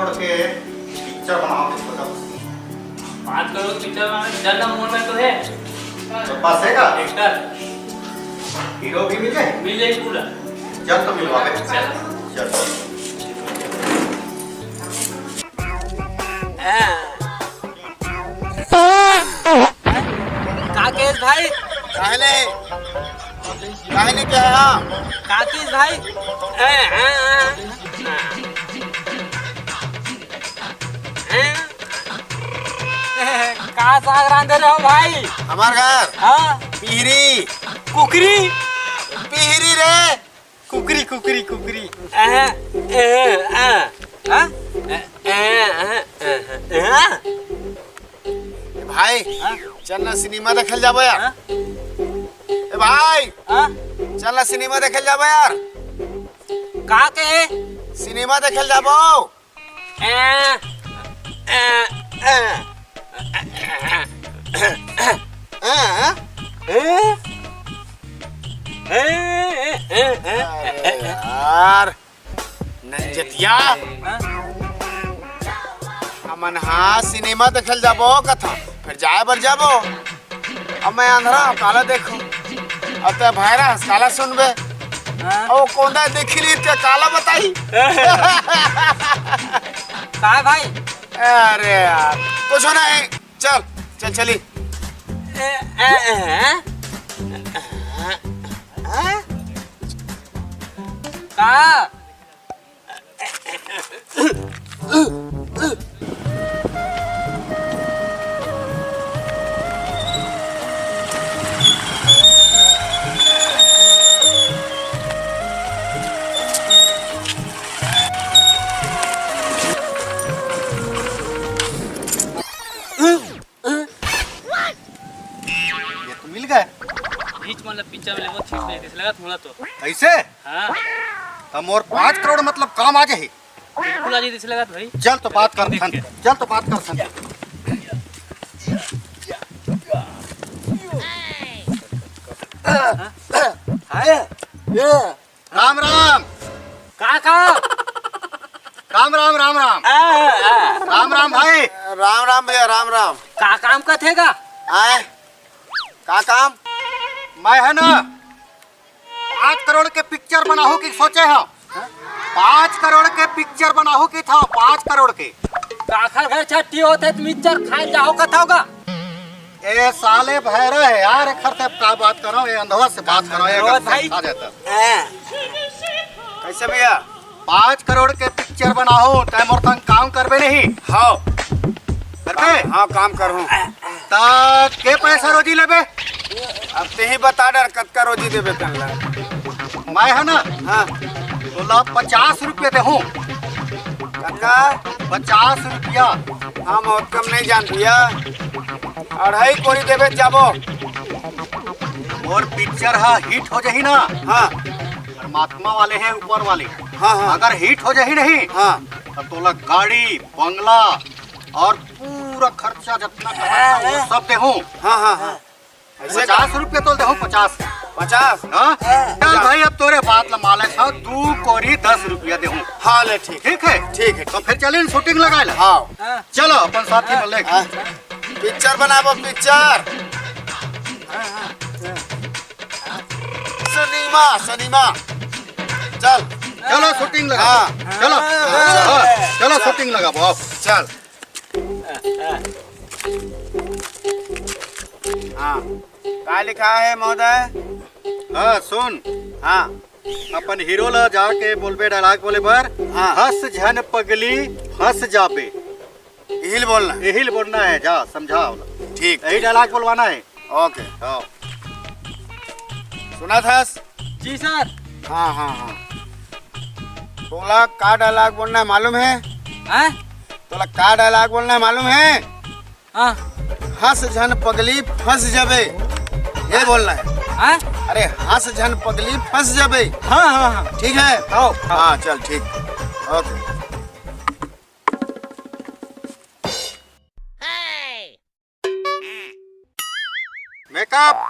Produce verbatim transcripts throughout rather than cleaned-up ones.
छोड़ के पिक्चर बनाओ, किसको सब? पाँच करोड़ पिक्चर बनाओ, चल ना, मोर में तो है। तो पास है का? एक्टर। हीरो भी मिल जाए? मिल जाए पूरा। चल तो मिलवा के। चल। चल। काकेश भाई। काहे ले? काहे ले क्या है? काकेश भाई। का साग रांधे रहे हो भाई? हमार घर। हाँ। पिहरी। कुकरी। पिहरी रे। कुकरी, कुकरी, कुकरी। अहं, अहं, अहं। हाँ? अहं, अहं, अहं, अहं। ए भाई, हाँ? चल ना सिनेमा देखल जाबो यार। हाँ? ए भाई, हाँ? चल ना सिनेमा देखल जाबो यार। का के? सिनेमा देखल जाबो। ए, ए, ए। ए, ए, ए। अरे यार, नंजतिया। हाँ? हमन हा सिनेमा देखल जाबो कथा, फिर जाए बर जाबो। अब मैं अंधरा हूँ, काला देखूं? अब ते भैरा हस, काला सुनबे? हाँ? अब वो कोंदा देखी ली, ते काला बताई? काय भाई? अरे यार, कुछ नहीं, चल, चल चली। ए, ए, ए, हैं? हैं? का? ये तो मिल गए। बीच मतलब पिक्चर में लेबो ठीक नहीं, जैसे लगा थोड़ा तो। ऐसे? हाँ। तो मोर पाँच करोड़ मतलब काम आ जाही। बिल्कुल आ जाही, जैसे लगा भाई। चल तो बात कर थन। चल तो बात कर थन। हाँ? ये राम राम। का का? राम राम, राम राम। आ, आ। राम राम भाई। राम राम भैया, राम राम। का काम कथे गा? आए, का काम? मैं है ना, पाँच करोड़ के पिक्चर बनाहूँ की सोचे हव। पाँच करोड़ के पिक्चर बनाहूँ की था, पाँच करोड़ के। काखर घर छट्ठी होथे त मिक्सचर खाए जाहू कथव गा? ए साले भैरा है यार, एखर से का बात करो, ये अंधवा से बात करो, ये रोज गप्पा भाई। खा जाता। हैं। कैसे भैया? पाँच करोड़ के पिक्चर बनाहूँ, तै मोर संग काम करबे नहीं? हाँ। करबे? हाँ, काम करहूँ। ता के पैसा रोजी लेबे? अब ते ही बता डर, कतका रोजी देबे तन ला। मैं है ना? हाँ। तोला पचास रुपया देहूँ। कतका? पचास रुपया। हाँ, मैं ओतका म नहीं जान भैया। अढ़ाई कोरी देबे जाबो। मोर पिक्चर हा हिट हो जाही ना। हाँ। परमात्मा वाले हैं ऊपर वाले। हाँ, हाँ। अगर हिट हो जाही नहीं, हाँ। तो तोला गाड़ी, बंगला और पूरा खर्चा जितना करना है, वो सब देहूँ। हाँ, हाँ, हाँ। ऐसे पचास रुपया तो देहूँ, पचास। पचास? हाँ? हाँ। चल भाई, अब तोरे बात ला माने था, दू कोरी दस रुपया देहूँ। हाँ, ले, ठीक। ठीक है? ठीक है, तो ठीक। फिर चले न, शूटिंग लगा ले। हाँ। चलो, अपन साथी में लेके। हाँ। पिक्चर बनाबो, पिक्चर। Cinema, cinema. चल। चलो, शूटिंग लगा। हाँ। चलो। हाँ। हाँ, चलो, शूटिंग लगाबो, आओ। चल। हाँ। का लिखा है महोदय? हाँ, सुन। हाँ। अपन हीरो ला जाके बोलबे डायलॉग बोले बर, हाँ। हंस झन पगली फंस जाबे। यही बोलना है। यही बोलना है, जा समझा ओला। ठीक, यही ठीक। डायलॉग बोलवाना है। ओके। हाँ। सुनत हस? जी सर। हाँ, हाँ, हाँ। तोला का डायलॉग बोलना है मालूम है? हैं? तोला का डायलॉग बोलना है मालूम है? हाँ। हंस झन पगली फंस जाबे, ये बोलना है। हाँ? अरे हंस झन पगली फंस जाबे। हाँ, हाँ, हाँ। ठीक है? हाँ, हाँ। हाँ, चल ठीक। ओके। मेकअप।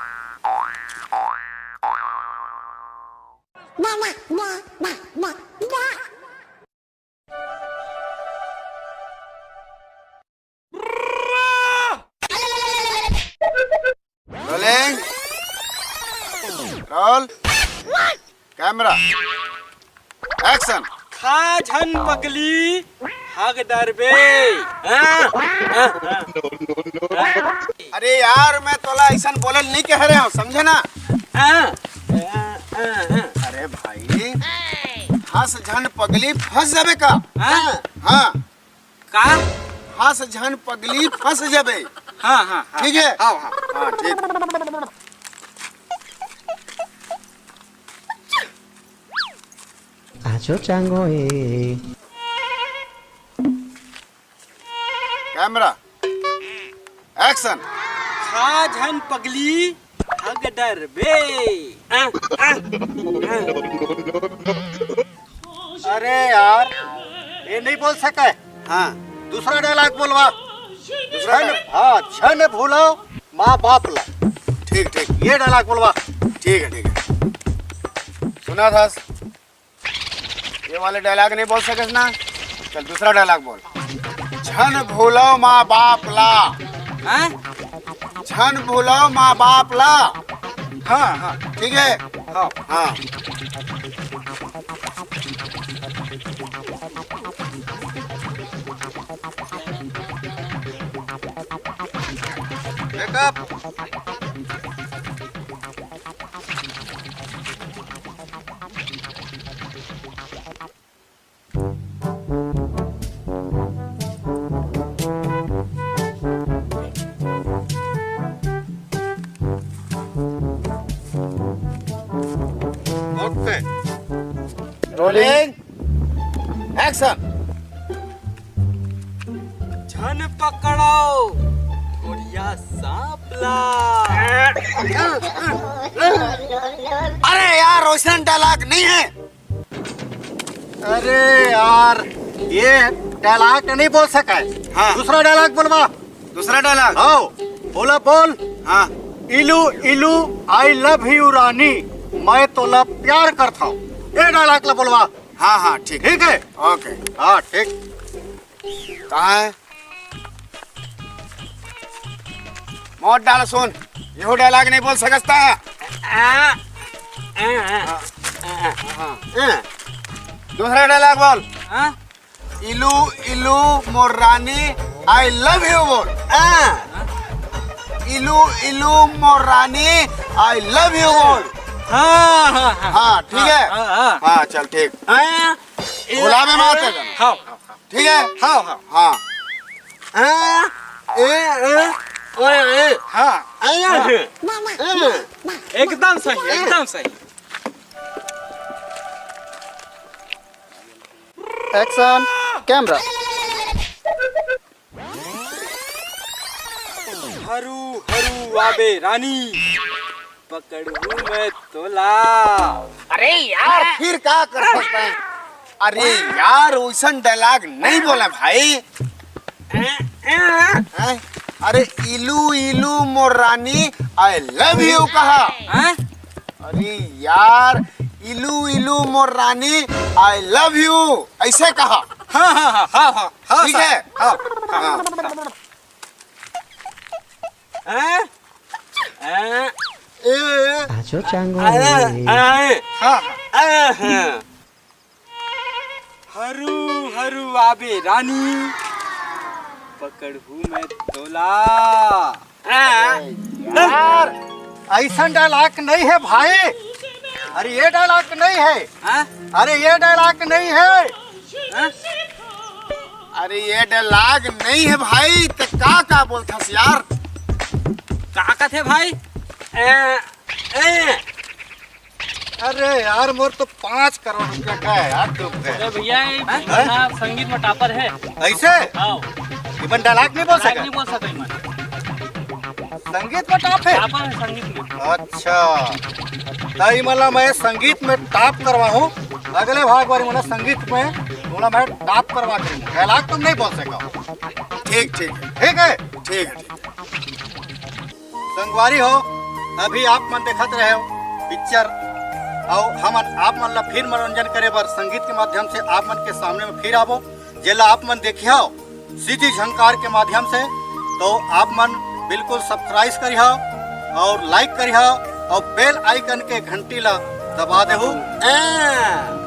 Camera, action. खा झन पगली, हग डरबे। हाँ, हाँ, हाँ। अरे यार, मैं तोला ऐसन बोले नहीं कह रहे हूँ, समझे ना? हाँ, हाँ, हाँ, हाँ। अरे भाई, हंस झन पगली, फंस जाबे का? हाँ। हाँ। का? हंस झन पगली, फंस जाबे। हाँ, हाँ, हाँ। ठीक है? हाँ, हाँ। हाँ, ठीक। आजो चांगो ए। Camera, action. खा झन पगली, हग डरबे। आ, आ, आ। अरे यार, ये नहीं बोल सके। हाँ। दूसरा डायलॉग बोलवा। दूसरा झन, डायलॉग। हाँ, झन भूलो माँ बाप ला। ठीक, ठीक। ये डायलॉग बोलवा। ठीक है, ठीक है। सुना था, ये वाले डायलॉग नहीं बोल सकस ना? चल, दूसरा डायलॉग बोल। झन भूलो माँ बाप ला। हैं? झन भूलो माँ बाप ला। हाँ, हाँ। ठीक है? हाँ। हाँ। मेकअप। ओके। Rolling, action. झन पकड़ो, गोरिया सांप ला। अरे यार, वैसन डायलॉग नहीं है। अरे यार, ये डायलॉग नहीं बोल सका है। हाँ। दूसरा डायलॉग बोलवा। दूसरा डायलॉग? हाँ, बोला बोल। हाँ। इलू इलू, आई लव यू रानी, मैं तोला प्यार करता हूँ। ये डायलॉग ला बोलवा। हाँ, हाँ, ठीक। ठीक है? ओके। हाँ, ठीक। कहाँ है? मौत डाल सुन, यहू डायलॉग नहीं बोल सकता। आ, आ, आ, हाँ। आ, आ, हाँ। आ। दूसरा डायलॉग बोल। हाँ? इलू इलू मोर रानी, आई लव यू बोल। हाँ। इलू इलू मोर रानी, आई लव यू बोल। हाँ, हाँ, हाँ। हाँ, ठीक है। हाँ, हाँ, हाँ। हाँ, चल ठीक। हाँ, ए, भुलावे मत। हाँ, हाँ, हाँ। ठीक है? हाँ, हाँ। हाँ। हाँ। ए, ए, ओए, ए। हाँ। आया। हाँ। ए। एकदम सही, एकदम सही। Action, camera. हरू हरू आबे रानी, पकड़हूँ मैं तोला। अरे यार, फिर का कर सकता है? अरे यार, वैसन डायलॉग नहीं बोला भाई। हैं? अरे इलू इलू मोर रानी, आई लव यू कहा। हैं? अरे यार, इलू इलू मोर रानी, आई लव यू, ऐसे कहा। हाँ, हाँ, हाँ, हाँ, हाँ, हाँ, ठीक सर। है? हाँ, हाँ। हाँ। हैं? हैं? ए, ए। आजो चांगो अरे, ए। अरे। हाँ, हाँ। अरे, हाँ। हरू हरू आबे रानी, पकड़हूँ मैं तोला। हाँ। यार, ऐसन डायलॉग नहीं है भाई। अरे ये डायलॉग नहीं है। हाँ? अरे ये डायलॉग नहीं है। हाँ? अरे ये डायलॉग नहीं है भाई, तो का का बोलथस यार? का कथे भाई? ए, ए। अरे यार, मोर तो पाँच करोड़ रुपया का है यार, दुख है। अरे भैया, ये हैं? बंदा संगीत में टॉपर है। ऐसे? हाँ। इमन डायलॉग नहीं बोल डायलॉग सका? नहीं बोल सका इमन। संगीत में टॉप है? टॉपर है संगीत में। अच्छा, त इमन ला मैं संगीत में टॉप करवाहूँ। अगले भाग वाली मन ला संगीत में थोड़ा मैं टॉप करवा के दूँ। डायलॉग तो नहीं बोल सका। ठीक, ठीक है। ठीक है? ठीक है, ठीक है। संगवारी हो, अभी आप मन देखत रहे हो पिक्चर, अउ हमन आप मन ला फिर मनोरंजन करे बर संगीत के माध्यम से आप मन के सामने में फिर आबो, जेला आप मन देखिया हो सीधी झंकार के माध्यम से। तो आप मन बिल्कुल सब्सक्राइब करिहा और लाइक करिहा और बेल आइकन के घंटी ला दबा दे हूँ। आ।